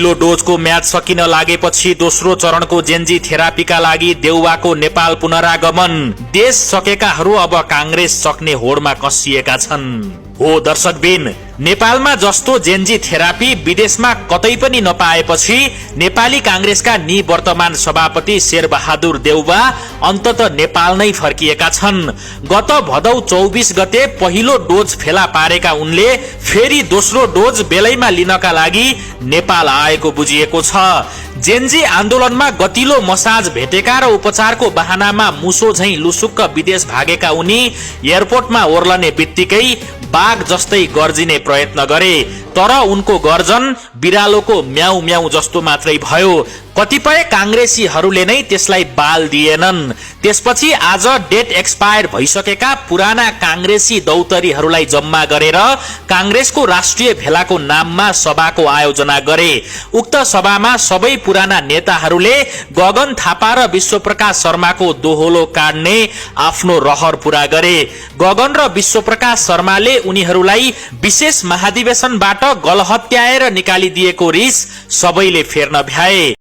पहिलो डोजको म्याच सकिन लागेपछि दोस्रो चरणको जेन्जी थेरापीका लागि देउवाको नेपाल पुनरागमन। देश सकेकाहरू अब कांग्रेस सक्ने होडमा कसिएका छन्। हो दर्शकबिन, नेपालमा जस्तो जेन्जी थेरापी विदेशमा कतै पनि नपाएपछि नेपाली कांग्रेसका निवर्तमान सभापति शेरबहादुर देउवा अन्तत नेपाल नै फर्किएका छन्। गत भदौ 24 गते पहिलो डोज फेला पारेका उनले फेरि दोस्रो डोज बेलैमा लिनका लागि नेपाल आएको बुझिएको छ। जेन्जी आन्दोलनमा गतिलो मसाज भेटेका र उपचारको बहानामा मुसो झैं लुसुक्क विदेश भागेका उनी एयरपोर्टमा ओर्लने बित्तिकै बाघ जस्तै गर्जिने प्रयत्न गरे, तर उनको गर्जन बिरालोको म्याउ म्याउ जस्तो मात्रै भयो। कतिपय कांग्रेसीहरूले नै त्यसलाई बाल दिएनन्। त्यसपछि आज डेट एक्सपायर भइसकेका पुराना कांग्रेसी दौतरीहरूलाई जम्मा गरेर कांग्रेसको राष्ट्रिय भेलाको नाममा सभाको आयोजना गरे। उक्त सभामा सबै पुराना नेताहरूले गगन थापा र विश्वप्रकाश शर्माको दोहोलो काट्ने आफ्नो रहर पूरा गरे। गगन र विश्वप्रकाश शर्माले उनीहरूलाई विशेष महाधिवेशनबाट गलहत्याएर निकालिदिएको रिस सबैले फेर्न भ्याए।